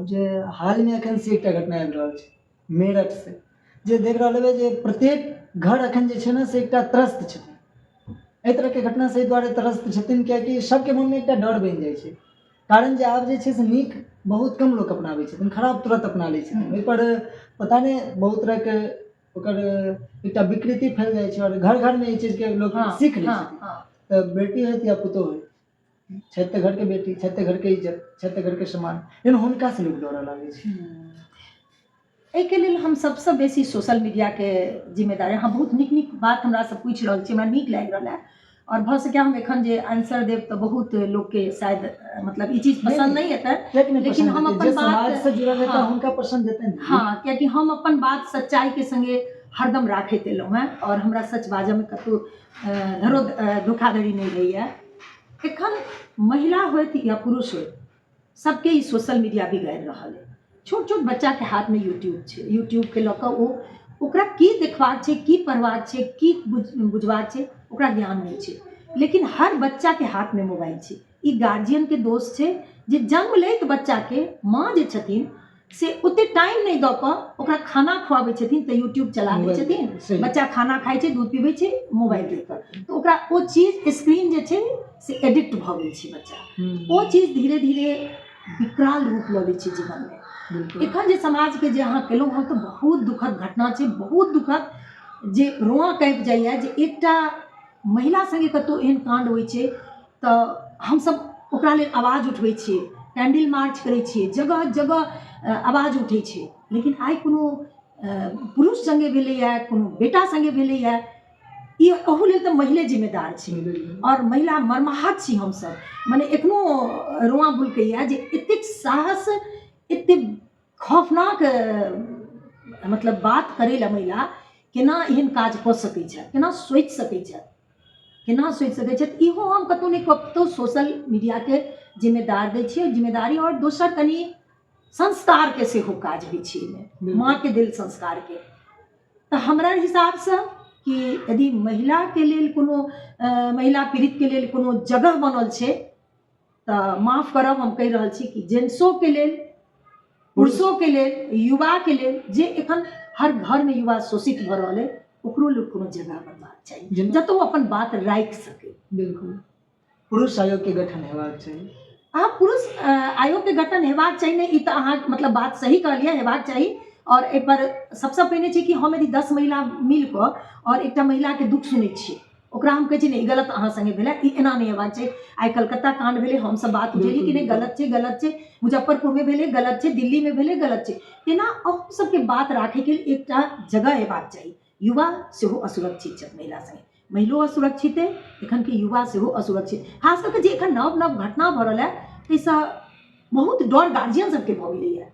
जे हालमे एखन से एकटा घटना आबि रहल छै मेरठसँ, जे देख रहल हेबै जे प्रत्येक घर एखन जे छै ने से एकटा त्रस्त छथिन। एहि तरहके घटनासँ एहि दुआरे त्रस्त छथिन किएकि सभके मोनमे एकटा डर बनि जाइ छै, कारण जे आब जे छै से नीक बहुत कम लोक अपनाबै छथिन, खराब तुरन्त अपना लै छथिन। ओहिपर पता नहि बहुत तरहके ओकर एकटा विकृति फैल जाइ छै आओर घर घरमे एहि चीजके लोक सीख लै छथिन। तऽ बेटी होइत या पुतोहु होइत, छथि तऽ घरके बेटी, छथि तऽ घरके इज्जत, छथि तऽ घरके सम्मान, लेकिन हुनकासँ लोक डरऽ लागै छै। एहिके लेल हम सबसँ बेसी सोशल मीडियाके जिम्मेदार। अहाँ बहुत नीक नीक बात हमरासँ पूछि रहल छी, हमरा नीक लागि रहल है, आओर भऽ सकैए हम एखन जे आंसर देब तऽ बहुत लोकके शायद मतलब ई चीज पसन्द नहि हेतै, लेकिन हम अपन बात से जुड़ल हेतै हुनका पसन्द हेतै। हँ, कियाकि हम अपन बात सच्चाइके संगे हरदम राखैत एलहुँ हेँ आओर हमरा सच बाजऽमे कतहु धरो धोखाधड़ी नहि होइए। एखन महिला होइत या पुरुष होइत, सबके ई सोशल मीडिया बिगाड़ि रहल अइ। छोट छोट बच्चाके हाथमे यूट्यूब छै, यूट्यूबके लऽ कऽ ओ ओकरा की देखबाक छै, की पढ़बाक छै, की बुझबाक छै, ओकरा ज्ञान नहि छै, लेकिन हर बच्चाके हाथमे मोबाइल छै। ई गार्जियनके दोष छै जे जन्म लैत बच्चाके माँ जे छथिन से ओते टाइम नहि दऽ कऽ ओकरा खाना खुआबै छथिन तऽ यूट्यूब चला दै छथिन, बच्चा खाना खाइ छै, दूध पीबै छै मोबाइल देख कऽ, तऽ ओकरा ओ चीज स्क्रीन जे छै से एडिक्ट भऽ गेल छै बच्चा। ओ चीज धीरे धीरे विकराल रूप लऽ लै छै जीवनमे। एखन जे समाजके जे अहाँ केलहुँ हँ तऽ बहुत दुखद घटना छै, बहुत दुखद जे रोआँ काँपि जाइए जे एकटा महिला सङ्गे कतहु एहन काण्ड होइ छै तऽ हमसब ओकरा लेल आवाज उठबै छियै, कैंडल मार्च करै छियै, जगह जगह आवाज उठै छै, लेकिन आइ कोनो पुरुष सङ्गे भेलैए, कोनो बेटा सङ्गे भेलैए, ई अहू लेल तऽ महिले जिम्मेदार छै। आओर महिला मर्माहत छी हमसब, मने एखनो रोआँ बुलकैए जे एतेक साहस, एतेक खौफनाक मतलब बात करै लए महिला केना एहन काज कऽ सकै छथि, केना सोचि सकै छथि, केना सोचि सकै छथि। इहो हम कतहु ने कतहु सोशल मीडियाके जिम्मेदार दै छियै जिम्मेदारी। आओर दोसर कनि संस्कारके सेहो काज होइ छै एहिमे, माँके देल संस्कारके। तऽ हमरा हिसाबसँ कि यदि महिलाके लेल कोनो महिला पीड़ितके लेल कोनो जगह बनल छै तऽ माफ करब, हम कहि रहल छी कि जेंट्सोके लेल, पुरुषोके लेल, युवाके लेल, जे एखन हर घरमे युवा शोषित भऽ रहल अइ, ओकरो लेल कोनो जगह बनबाक चाही जतऽ ओ अपन बात राखि सकै। बिल्कुल, पुरुष आयोगके गठन हेबाक चाही। अहाँ पुरुष आयोगके गठन हेबाक चाही नहि, ई तऽ अहाँ मतलब बात सही कहलियै, हेबाक चाही। आओर एहिपर सबसँ पहिने छै कि हम यदि 10 महिला मिल कऽ आओर एकटा महिलाके दुःख सुनै छियै, ओकरा हम कहै छियै नहि ई गलत अहाँ सङ्गे भेलै, ई एना नहि हेबाक चाही। आइ कलकत्ता काण्ड भेलै, हमसब बात उठेलियै कि नहि गलत छै, गलत छै, मुजफ्फरपुरमे भेलै गलत छै, दिल्लीमे भेलै गलत छै। तेना अहूँ सबके बात राखैके लेल एकटा जगह हेबाक चाही। युवा सेहो असुरक्षित छथि महिला सङ्गे, महिलो असुरक्षित अइ, एखनके युवा सेहो असुरक्षित, खास कऽ कऽ जे एखन नव नव घटना भऽ रहल अइ ताहिसँ बहुत डर गार्जियन सबके भऽ गेलैए,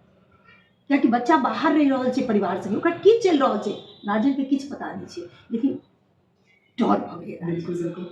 कियाकि बच्चा बाहर रहि रहल छै परिवार सङ्गे, ओकरा की चलि रहल छै गार्जियनके किछु पता नहि छै, लेकिन डर भऽ गेलै। बिल्कुल बिल्कुल।